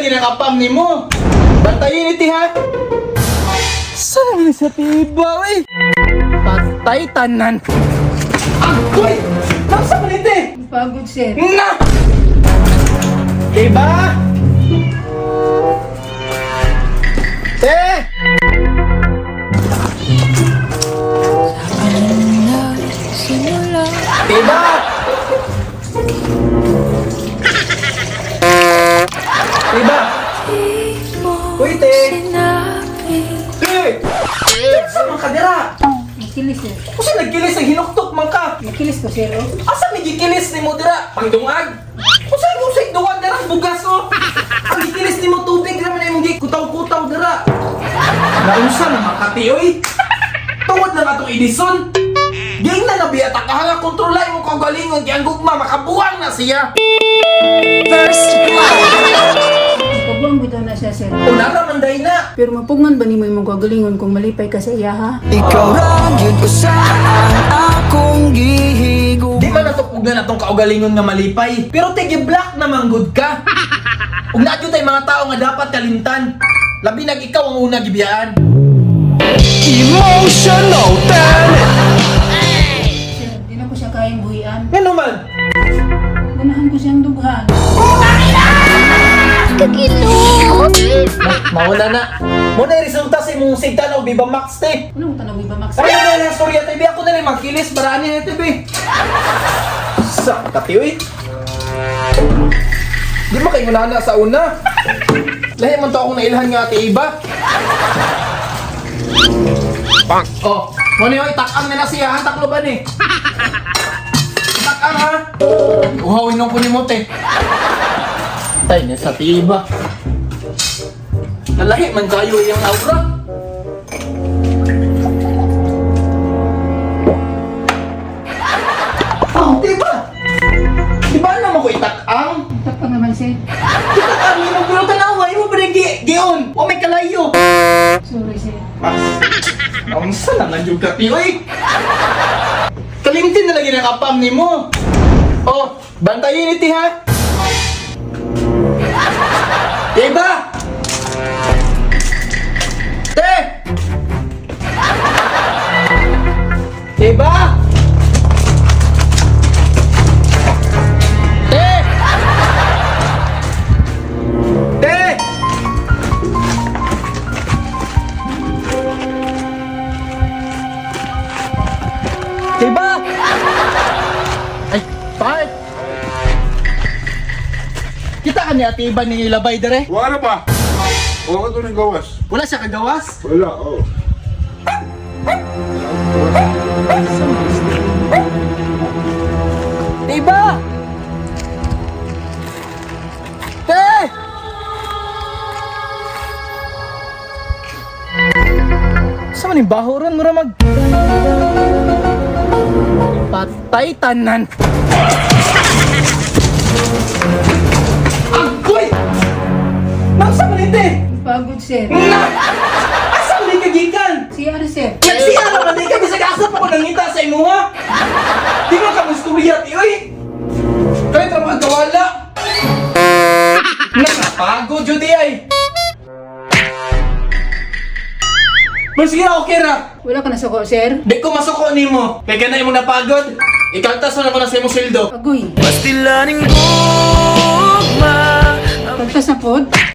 lagi nakapam ni mo. Bantayin iti ha. Saan naman sa tiba, eh? Patay tanan. Agoy! Nasa man iti? Pagod, sir. Na! Diba? Te! Diba? Diba? Uy, te! Te! Sa man ka dira? Nakilis, sir. Usa nagkilis ang hinuktok man ka. Nakilis ko, sir, oh. Asa may gikilis ni mo dira? Pangdungag? Usa mo sa duwan dira ang bugas oh. Ang gikilis ni mo tubig ra man imong gikutaw-kutaw dira. Naunsa na Makati oy. Tungod na atong Edison. Ging na nabiyata ka nga kontrola imong kaugalingon kay ang gugma makabuang na siya. Kabuang bitaw na siya, sir. Una ra man day na. Pero mapugnan ba nimo imong kagalingon kung malipay ka sa iya, ha? Ikaw ra gyud usa ang akong gihigo. Di man nato pugnan atong kaugalingon nga malipay. Pero tigi black naman good ka. Ug naa jud tay mga tao nga dapat kalimtan. Labi nag ikaw ang una gibiyaan. Emotional damage. Sir, di na ko siya kayang buhian. Ngano man? Ganahan ko siyang dughan. Mauna na. Muna yung resulta sa imong sigtan og Viva Max te. Ano mo tanong iba, Max? Ay, na lang storya te, ako na lang magkilis para ani na te be. Sa kati oy. Di mo kay na sa una. Lahi man to akong nailhan nga ate Iba. Bang. Oh, mo na yung itakang na na siya, ha? Takloban eh. Itakang ha. Uhawin nung kunin mo te. Tay, na sa tiba. Nalahi man kayo yung aura. Oh, di ba? Di ba alam ako itakang? Takpa naman, sir. Itakang mo pero tanawa, imo pa rin gion. O may kalayo. Sorry, sir. Mas, naunsa na nga yung kapi, oy. Kalimtin na lagi nakapam ni mo. Oh, bantayin iti ha. Diba? Te! Diba? Te! Te! Diba? Ay, part! Kita ka ni Ate Iba ni Labay dere? Wala ba? Wala ko ng gawas. Wala siya kagawas? Wala, oh. Diba? Te! Sa man yung baho ron, mura mag... Patay tanan! Agoy! Nasa man ite? Pagod, sir. Na! Asa man ka gikan? CR, sir. Nagsiya naman di ka, bisag asa pa ko nangita sa imuha. Di ba ka musturya, ti, oy? Kahit ra magkawala. Nakapagod jud di ay. Pero sige na, okay ra. Wala ka na suko, sir. Di ko masuko nimo. Kay kana imong napagod. Ikaltas na ko na sa imong sweldo. Agoy. Pastilaning gugma. Pagtas na pod.